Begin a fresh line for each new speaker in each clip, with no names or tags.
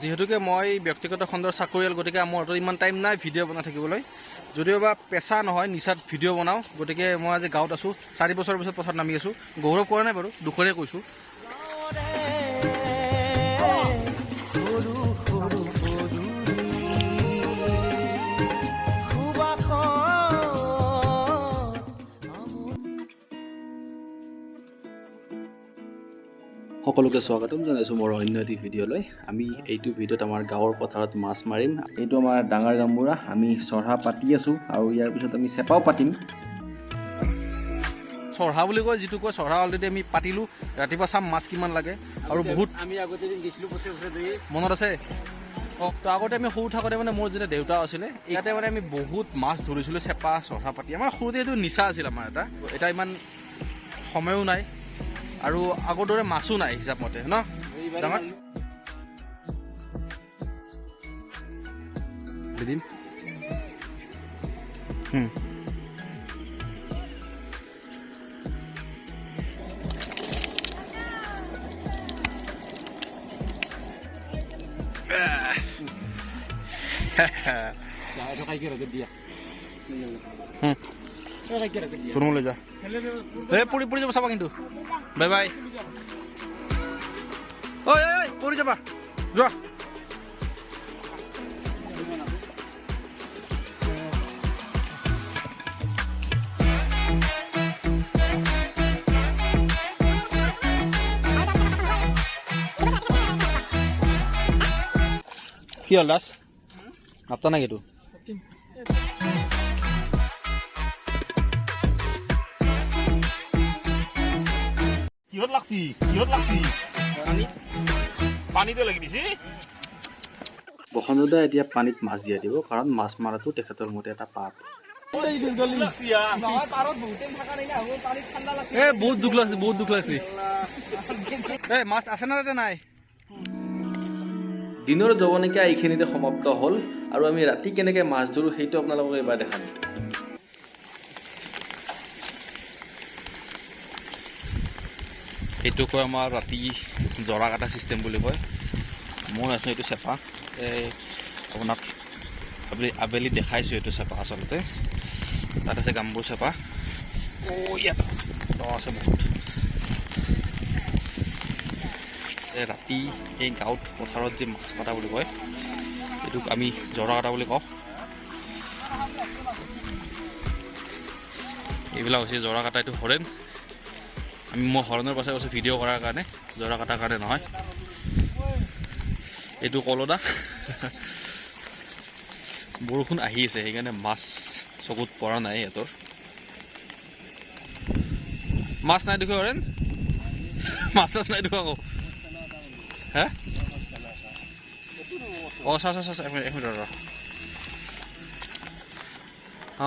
যিহেতুকে মই ব্যক্তিগত খণ্ডৰ চাকৰিয়াল, গতিকে মোৰ হাতত ইমান টাইম নাই ভিডিঅ' বনাই থাকিবলৈ। যদিওবা পেচা নহয়, নিচাত ভিডিঅ' বনাওঁ। গতিকে মই আজি গাঁৱত আছোঁ, 4 বছৰৰ পিছত পথাৰত নামি আছোঁ। গৌৰৱ কৰা নাই বাৰু, দুখৰে কৈছোঁ।
সৰু সৰু পদূলি সুবাসত।
সকলোকে স্বাগতম জনাইছোঁ মোৰ অন্য এটি ভিডিঅ'লৈ। আমি এইটো ভিডিঅ'ত আমাৰ গাঁৱৰ পথাৰত মাছ মাৰিম। এইটো আমাৰ ডাঙৰ গামবুঢ়া। আমি চৰহা পাতি আছোঁ আৰু ইয়াৰ পিছত আমি চেপাও পাতিম।
চৰহা বুলি কয় যিটো কয়, চৰহা অলৰেডি আমি পাতিলোঁ। ৰাতিপুৱা চাম মাছ কিমান লাগে আৰু বহুত
আমি আগতে এদিন গৈছিলোঁ বছৰে বছৰে ধৰি।
মনত আছে। অঁ, তো আগতে আমি সৰু থাকোঁতে মানে মোৰ যেতিয়া দেউতা আছিলে, ইয়াতে মানে আমি বহুত মাছ ধৰিছিলোঁ চেপা চৰহা পাতি। আমাৰ সৰুতে এইটো নিচা আছিল আমাৰ এটা। এতিয়া ইমান সময়ো নাই আৰু আগৰ দৰে মাছো নাই হিচাপ মতে ন ডাঙৰ। দি দিম।
দিয়া।
ৰুমলৈ যা। এই পৰি পৰি যাব চাবা কিন্তু। Bye bye. ঐ ঐ ঐ, পৰি যাবা, যোৱা। কি হ'ল দাস, নাপ্তা নাই এইটো?
কিহত লাগছি? কিহত লাগছি? পানীতে লাগি দিছি।
বসন্ত দা এতিয়া পানীত মাছ জীয়াই দিব, কাৰণ মাছ মৰাটো তেখেতৰ মতে এটা পাপ।
এ বহুত দুখ লাগছে, বহুত দুখ লাগছে। এ মাছ আছে না তাতে নাই?
দিনৰ জৱনিকা এইখিনিতে সমাপ্ত হ'ল আৰু আমি ৰাতি কেনেকৈ মাছ ধৰোঁ সেইটো আপোনালোকক এইবাৰ দেখাম।
এইটো কয় আমাৰ ৰাতি জৰা কটা চিষ্টেম বুলি কয়। মই নাজানো, এইটো চেপা। এই আপোনাক আবেলি আবেলি দেখাইছোঁ এইটো চেপা। আচলতে তাত আছে গাম্বুৰ চেপা। অ', ইয়াত দ আছে বহুত। এই ৰাতি এই গাঁৱত পথাৰত যি মাছ কটা বুলি কয়, এইটোক আমি জৰা কটা বুলি কওঁ। এইবিলাক হৈছে জৰা কটা। এইটো হৰেণ। মই হৰেণৰ পাছে পাছে ভিডিঅ' কৰাৰ কাৰণে, জৰা কটাৰ কাৰণে নহয়। এইটো কলদা। বৰষুণ আহি আছে, সেইকাৰণে মাছ চকুত পৰা নাই সিহঁতৰ। মাছ নাই দেখো হৰেণ, মাছ চাছ নাই দেখো আকৌ। হে, অঁ, চা চা চা, এক মিনিট, এক মিনিট ৰ।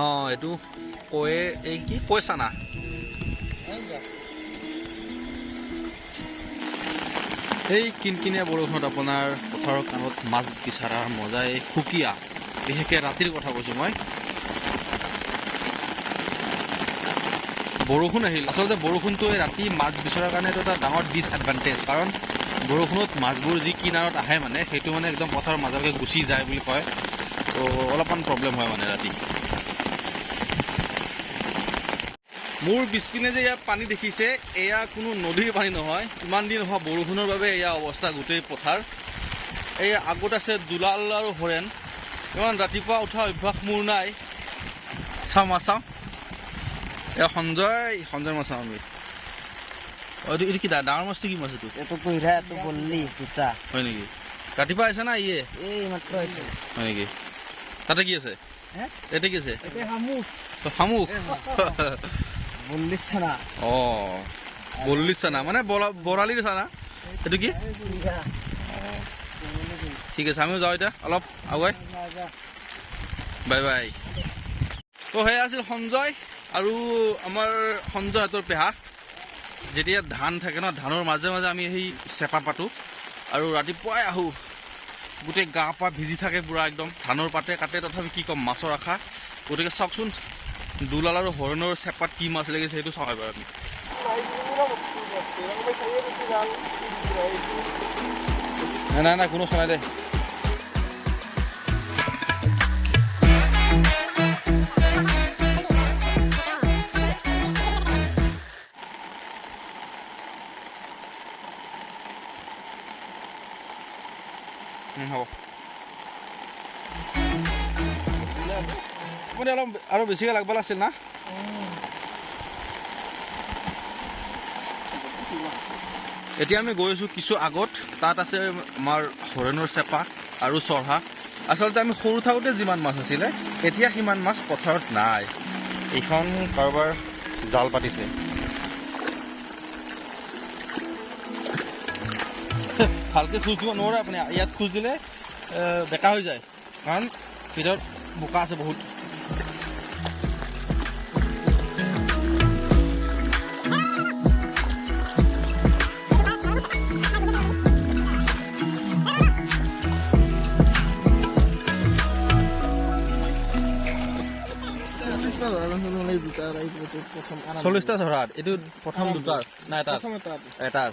অঁ, এইটো কয়ে, এই কি কৈ চানা। এই কিনকিনীয়া বৰষুণত আপোনাৰ পথাৰৰ কাণত মাছ বিচাৰাৰ মজাই সুকীয়া। বিশেষকৈ ৰাতিৰ কথা কৈছোঁ মই। বৰষুণ আহিল। আচলতে বৰষুণটোৱে ৰাতি মাছ বিচৰাৰ কাৰণে এইটো এটা ডাঙৰ ডিছএডভান্টেজ, কাৰণ বৰষুণত মাছবোৰ যি কিনাৰত আহে, মানে সেইটো মানে একদম পথাৰৰ মাজলৈকে গুচি যায় বুলি কয়। ত' অলপমান প্ৰব্লেম হয় মানে ৰাতি। মোৰ পিছপিনে যে ইয়াত পানী দেখিছে, এয়া কোনো নদীৰ পানী নহয়। ইমান দিন হোৱা বৰষুণৰ বাবে এয়া অৱস্থা গোটেই পথাৰ। এই আগত আছে দুলাল আৰু হৰেণ। ইমান ৰাতিপুৱা উঠা অভ্যাস মোৰ নাই। চাওঁ, মাছ চাওঁ। এয়া সঞ্জয়, সঞ্জয় মাছ চাওঁ আমি। অ, এইটো কি ডাঙৰ মাছটো? কি মাছ এইটো?
এইটো কুইৰা, এইটো বল্লি দুটা।
হয় নেকি? ৰাতিপুৱা আহিছে না ইয়ে?
এই মাত্ৰ আহিছে।
হয় নেকি? তাতে কি আছে?
হে?
ইয়াতে কি আছে?
এতিয়া শামুক।
শামুক।
বল্লি চানা।
অ, বল্লিৰ চানা মানে বৰালিৰ চানা। এইটো কি?
কুইৰা।
ঠিক আছে, আমিও যাওঁ এতিয়া অলপ আগুৱাই। Bye bye. তো সেয়া আছিল সঞ্জয় আৰু আমাৰ সঞ্জয়হঁতৰ পেহা। যেতিয়া ধান থাকে ন, ধানৰ মাজে মাজে আমি সেই চেপা পাতোঁ আৰু ৰাতিপুৱাই আহোঁ, গোটেই গা পা ভিজি থাকে পূৰা একদম ধানৰ পাতে কাটে। তথাপি কি ক'ম, মাছৰ আশা। গতিকে চাওকচোন, দুলাল আৰু হৰণৰ চেপাত কি মাছ লাগিছে সেইটো চাওঁ এবাৰ আমি। নাই নাই নাই, কোনো চোৱা নাই দে। হ'ব। মানে অলপ আৰু বেছিকৈ লাগব লাগিছিল না। এতিয়া আমি গৈ আছোঁ কিছু আগত, তাত আছে আমাৰ হৰিণৰ চেপা আৰু চৰহা। আচলতে আমি সৰু থাকোঁতে যিমান মাছ আছিলে এতিয়া সিমান মাছ পথাৰত নাই। এইখন কাৰোবাৰ জাল পাতিছে। ভালকৈ খোজ দিব নোৱাৰে আপুনি, ইয়াত খোজ দিলে বেকা হৈ যায়, কাৰণ ভিতৰত বোকা আছে বহুত। চল্লিছটা চৰাত এইটো প্ৰথম দুটাৰ না এটা এটাৰ।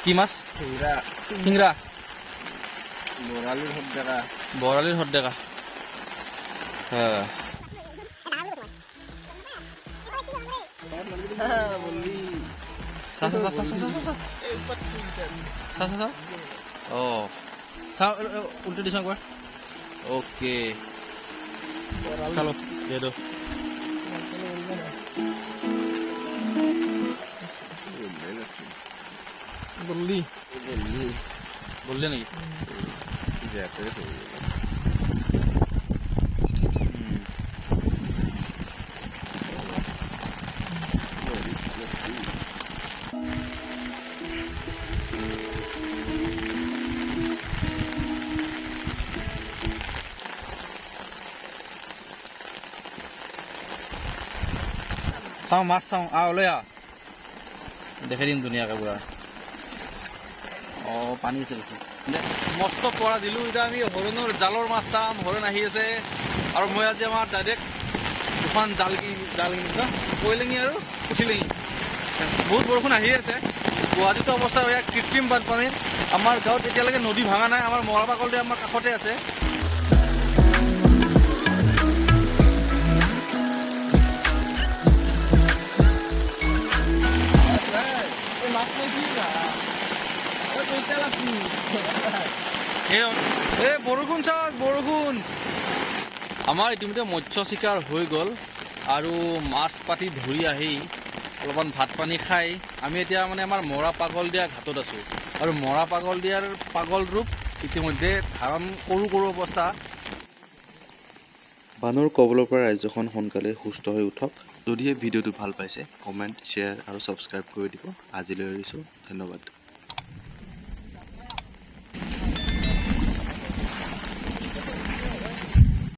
কি মাছ? শিংৰা, বৰালিৰ সদ ডেকা। হ্যাঁ, চা চা চা চা চা চা চা চা চা। অঁ, চাওঁ, উল্টো দিছোঁ একবাৰ। অ'কে, চালো দে দো। বললি বললি নেকি? চাওঁ মাছ চাওঁ, আহ লৈ আহ, দেখাই দিম ধুনীয়াকৈ পুৰা। অঁ, পানী আছে দেখোন। মস্ত পৰা দিলোঁ। এতিয়া আমি হৰিণৰ জালৰ মাছ চাম। হৰিণ আহি আছে আৰু মই আজি আমাৰ ডাইৰেক্ট দুখন জাল জাল কিনিছোঁ, কইলেঙি আৰু পুঠিলেঙি। বহুত বৰষুণ আহি আছে। গুৱাহাটীতো অৱস্থা ইয়াত কৃত্ৰিম বানপানীৰ। আমাৰ গাঁৱত এতিয়ালৈকে নদী ভাঙা নাই। আমাৰ মৰা পাগলটো আমাৰ কাষতে আছে। এই বৰষুণ চাওক, বৰষুণ। আমাৰ ইতিমধ্যে মৎস্য চিকাৰ হৈ গ'ল আৰু মাছ পাতি ধৰি আহি অলপমান ভাত পানী খাই আমি এতিয়া মানে আমাৰ মৰা পাগল দিয়া ঘাটত আছোঁ। আৰু মৰা পাগল দিয়াৰ পাগল ৰূপ ইতিমধ্যে ধাৰণ কৰোঁ কৰোঁ অৱস্থা।
বানৰ কবলৰ পৰা ৰাজ্যখন সোনকালে সুস্থ হৈ উঠক। যদিহে ভিডিঅ'টো ভাল পাইছে, কমেণ্ট, শ্বেয়াৰ আৰু ছাবস্ক্ৰাইব কৰি দিব। আজিলৈ এৰিছোঁ, ধন্যবাদ।